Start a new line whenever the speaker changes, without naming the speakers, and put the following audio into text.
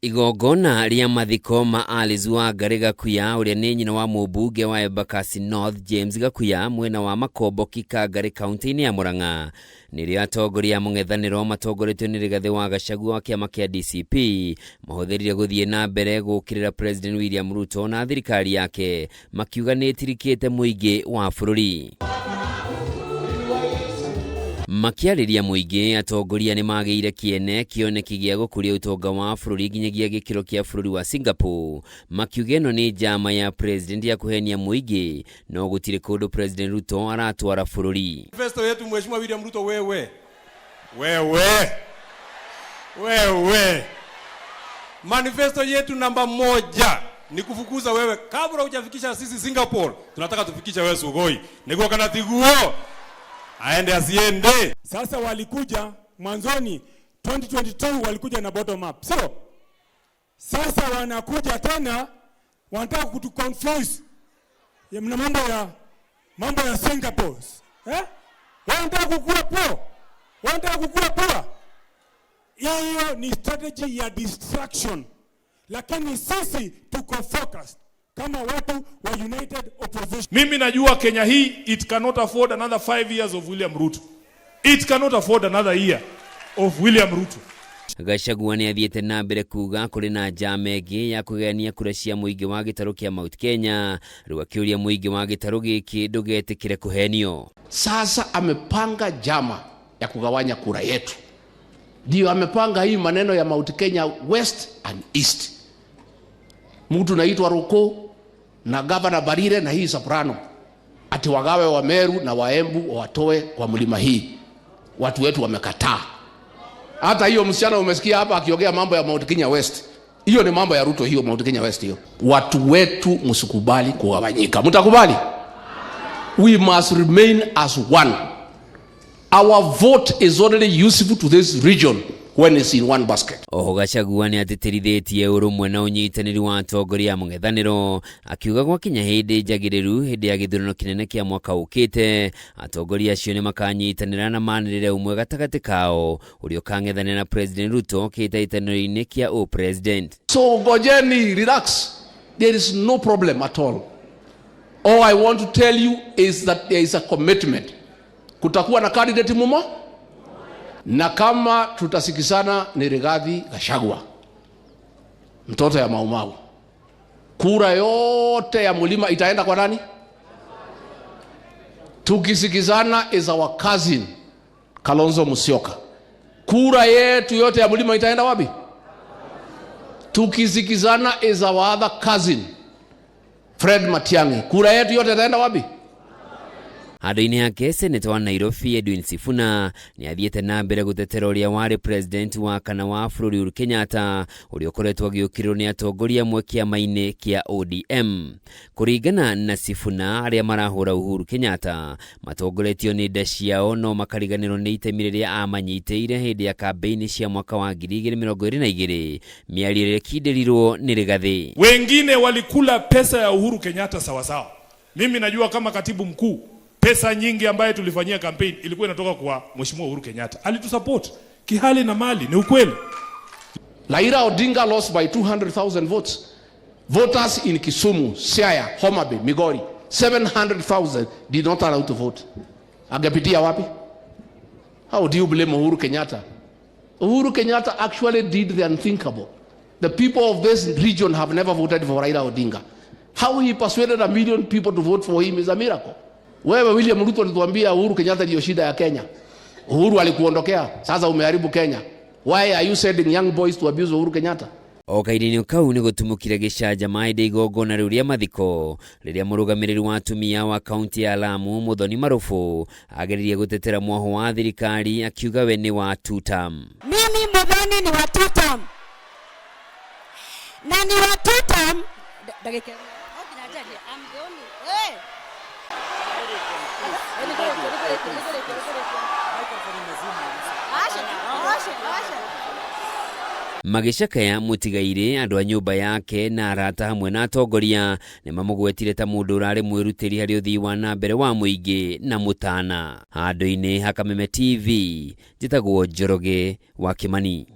Igongona rĩa mathiko ma Alice Wangari Gakuya, ũrĩa nĩ nyina wa mũmbunge wa Embakasi North James Gakuya, mwena wa Makomboki, Kangari, kaunti-inĩ ya Murang'a, nĩrĩo atongoria a mũng'ethanĩro matongoretio nĩ Rigathĩ wa Gachagua wa kĩama kĩa DCP mahũthĩrire gũthiĩ na mbere gũũkĩrĩra President William Ruto na thirikari yake, makiuga nĩ ĩtirikĩte mũingĩ wa bũrũri. Makĩarĩria mũingĩ, atongoria nĩ magĩire kĩene kĩoneki gĩa gũkũria ũtonga wa bũrũri nginyagia gĩkĩro kĩa bũrũri wa Singapore, makiuga ĩno nĩ njama ya president ya kũhenia mũingĩ, no gũtirĩ kũndũ President Ruto aratwara bũrũri.
Manifesto yetu, Mheshimiwa William Ruto, wewe wewe wewe, manifesto yetu namba 1 ni kufukuza wewe kabla hujafikisha sisi Singapore. Tunataka tufikishe wewe Sugoi, niguo kana tiguo, aende asiende.
Sasa walikuja mwanzoni 2022, walikuja na bottom up. So sasa wanakuja tena, wanataka kutu confuse ya mna mambo ya Singapore. Eh? Wanataka kukua poa. Wanataka kukua poa. Hiyo ni strategy ya distraction. Lakini sisi tuko focused kama watu wa United Opposition.
Mimi najua Kenya hii, it cannot afford another 5 years of William Ruto. It cannot afford another year of William Ruto.
Gachagua nĩ athiĩte na mbere kuga kũrĩ na njama ĩngĩ ya kũgayania kura cia mũingĩ wa gĩtarũ kĩa Mount Kenya, rĩu akĩũria mũingĩ wa gĩtarũ gĩkĩ ndũgetĩkĩre kũhenio.
Sasa amepanga njama ya kugawanya kura yetu, ndio amepanga hii maneno ya Mount Kenya West and East. Mtu naitwa Ruku na Gavana Mbarire na hii Soprano, ati wagawe wa Meru na Waembu watoe kwa mlima hii. Watu wetu wamekataa. Hata hiyo msichana umesikia hapa akiongea mambo ya Mount Kenya West, hiyo ni mambo ya Ruto, hiyo Mount Kenya West hiyo. Watu wetu, msikubali kugawanyika. Mtakubali? We must remain as one. Our vote is only useful to this region when it's in one basket.
Oho Gachagua nĩ atĩtĩrithĩtie ũrũmwe na ũnyitanĩri wa atongoria a mũng'ethanĩro, akiuga gwakinya hĩndĩ njagĩrĩru, hĩndĩ ya gĩthurano kĩnene kĩa mwaka ũkĩte, atongoria acio nĩ makanyitanĩra na manĩrĩre ũmwe gatagatĩ kao ũrĩa ũkang'ethanĩra na President Ruto kĩhĩtahĩtano-inĩ kĩa ũpresident.
So ngojeni, relax. There is no problem at all. All I want to tell you is that there is a commitment. Kutakuwa na candidate mumo, na kama tutasikizana ni Rigathi Gachagua, mtoto ya Maumau. Kura yote ya mlima itaenda kwa nani? Tukisikizana is our cousin Kalonzo Musyoka. Kura yetu yote ya mlima itaenda wapi? Tukisikizana is our other cousin Fred Matiang'i. Kura yetu yote itaenda wapi?
Handũ-inĩ hake, seneta wa Nairobi Edwin Sifuna nĩ athiĩte na mbere gũtetera ũrĩa warĩ president wa kana wa bũrũri Uhuru Kenyatta, ũrĩa ũkoretwo agĩũkĩrĩrwo nĩ atongoria amwe kĩama-inĩ kĩa ODM. Kũringana na Sifuna, arĩa marahũra Uhuru Kenyatta matongoretio nĩ nda ciao no makariganĩrwo nĩ itemi rĩrĩa amanyitĩire hĩndĩ ya kambĩini cia mwaka wa 2022, mĩario ĩrĩa ĩkindĩrirwo nĩ Rigathĩ.
Wengine walikula pesa ya Uhuru Kenyatta sawasawa. Mimi najua kama katibu mkuu, pesa nyingi ambayo tulifanyia campaign ilikuwa inatoka kwa Mheshimiwa Uhuru Kenyatta. Alitusupport kihali na mali, ni ukweli.
Raila Odinga lost by 200,000 votes. Voters in Kisumu, Siaya, Homa Bay, Migori, 700,000 did not allow to vote. Angepitia wapi? How do you blame Uhuru Kenyatta? Uhuru Kenyatta actually did the unthinkable. The people of this region have never voted for Raila Odinga. How he persuaded a million people to vote for him is a miracle. Wewe William Ruto alituambia Uhuru Kenyatta ndio shida ya Kenya. Uhuru alikuondokea, sasa umeharibu Kenya. Why are you sending young boys to abuse Uhuru Kenyatta?
O kahinda-inĩ kau nĩ gũtumũkire gĩcanjama hĩndĩ igongona rĩu rĩa mathiko, rĩrĩa mũrũgamĩrĩri wa atumia wa kaunti ya Lamu, Muthoni Marufu, ageririe gũtetera mwaho wa thirikari, akiuga we nĩ wa two term.
Mimi Muthoni ni wa two term. Na ni wa two term. Ndagĩka ĩmwe. No nginya njarie. I'm the only. Hey! Nĩ kũrĩkia, nĩ kũrĩkia. Aca, aca, aca.
Magĩcakaya mũtigairĩ, andũ a nyũmba yake na arata hamwe na atongoria nĩ mamũgwetire ta mũndũ ũrarĩ mwĩrutĩri harĩ ũthii wa na mbere wa mũingĩ na mũtana. Handũ-inĩ ha Kameme TV, njĩtagwo Njoroge wa Kimani.